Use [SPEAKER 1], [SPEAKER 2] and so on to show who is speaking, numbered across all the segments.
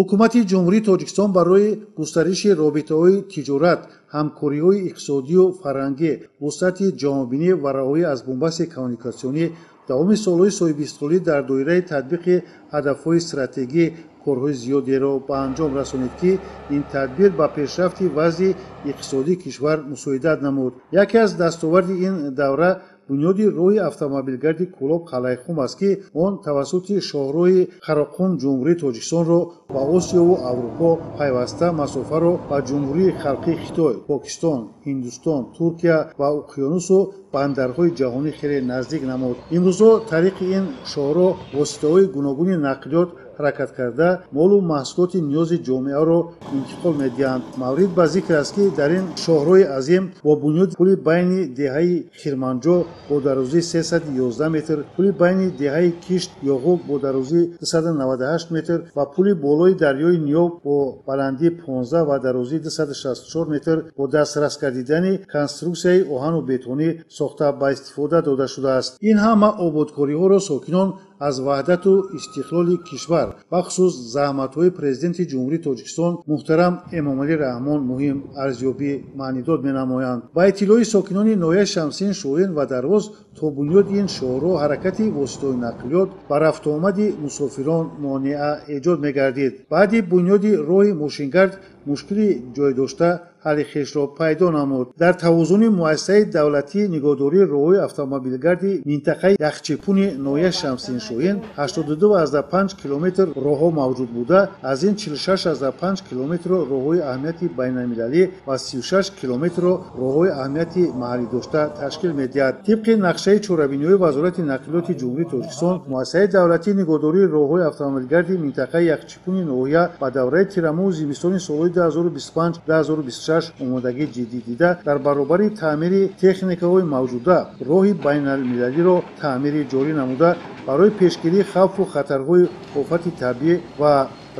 [SPEAKER 1] Ҳукумати Ҷумҳурии Тоҷикистон барои густариши робитаҳои тиҷорат, ҳамкориҳои иқтисодию фарҳангӣ, вусъати ҷаҳонбинӣ ва раҳоӣ аз бунбасти коммуникатсионӣ давоми солҳои соҳибистиқлолӣ дар доираи татбиқи ҳадафҳои стратегӣ корҳои зиёдеро ба анҷом расонид, ки ин тадбир ба пешрафти вазъи иқтисодии кишвар мусоидат намуд. Яке аз дастоварди ин давра бунёди роҳи автомобилгарди Кӯлоб Қалъаихум аст, ки он тавассути шоҳроҳи Қароқум Ҷумҳурии Тоҷикистонро ба Осиёву Аврупо пайваста масофаро ба Ҷумҳурии Халқии Хитой, Покистон, Ҳиндустон, Туркия ва уқёнусу бандарҳои ҷаҳонӣ хеле наздик намуд. Имрӯзҳо тариқи ин шоҳроҳ воситаҳои гуногуни нақлиёт ҳаракат карда, молу маҳсулоти ниёзи ҷомеаро интиқол медиҳанд. Маврид ба зикр аст, ки дар ин шоҳроҳи азим бо бунёди пули байни деҳаи Хирманҷо бо дарозии 311 метр, пули байни деҳаи Кишт Ёғуб бо дарозии 298 метр ва пули болои дарёи Ниёб бо баландии 15 ва дарозии 264 метр бо дастрас гардидани конструксияи оҳану бетонӣ сохта ба истифода дода шудааст. Ин ҳама ободкориҳоро сокинон аз ваҳдату истиқлоли кишвар, бахусус заҳматҳои Президенти Ҷумҳурии Тоҷикистон муҳтарам Эмомалӣ Раҳмон муҳим арзёбӣ маънидод менамоянд. Ба иттилои сокинони ноҳияи Шамсин, Шоҳин ва Дарвоз, то бунёди ин шоҳроҳ ҳаракати воситаҳои нақлиёт ба рафтуомади мусофирон монеа эҷод мегардид. Баъди бунёди роҳи мошингард мушкили ҷойдошта ҳалли хешро пайдо намуд. Дар тавозуни муассисаи давлатии нигоҳдории роҳҳои автомобилгарди минтақаи Яхчипуни ноҳияи Шамсин-Шоҳин 82,5 километр роҳҳо мавҷуд буда, аз ин 46,5 километрро роҳҳои аҳамияти байналмилалӣ ва 36 километрро роҳҳои аҳамияти маҳаллӣ дошта ташкил медиҳад. Тибқи нақшаи чорабиниҳои Вазорати нақлиёти Ҷумҳурии Тоҷикистон, муассисаи давлатии нигоҳдории роҳҳои автомобилгарди минтақаи Яхчипуни ноҳия ба давраи тирамоҳу зимистони солҳои 2025-2026 омодагӣ ҷиддӣ дида, дар баробари таъмири техникаҳои мавҷуда роҳи байналмилалиро таъмири ҷорӣ намуда, барои пешгирии хавфу хатарҳои офати табиӣ ва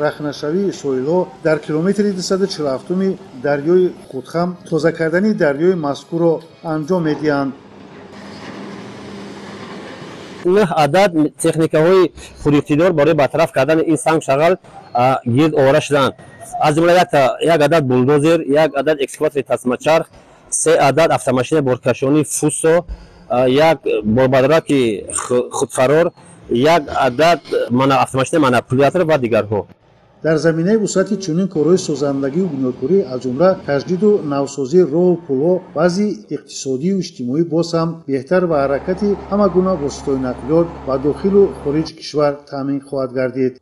[SPEAKER 1] рахнашавии соҳилҳо дар километри 247 дарёи Худхам тоза кардани дарёи мазкурро анҷом медиҳанд.
[SPEAKER 2] 9 адад техникаҳои пуриқтидор барои бартараф кардани ин санг шағал гирд овора шуданд. Аз ҷумла як адад булдозер, як адад экскаватори тасмачарх, 3 адад автомашинаи боркашонии Фусо, як борбадраки худфарор, як адад автомашинаи манипулятор ва дигарҳо.
[SPEAKER 1] Дар заминаи вусъати чунин корҳои созандагию бунёдкорӣ, аз ҷумла таҷдиду навсозии роҳу пулҳо, вазъи иқтисодию иҷтимоӣ боз ҳам беҳтар ва ҳаракати ҳама гуна воситаҳои нақлиёт ба дохилу хориҷи кишвар таъмин хоҳад гардид.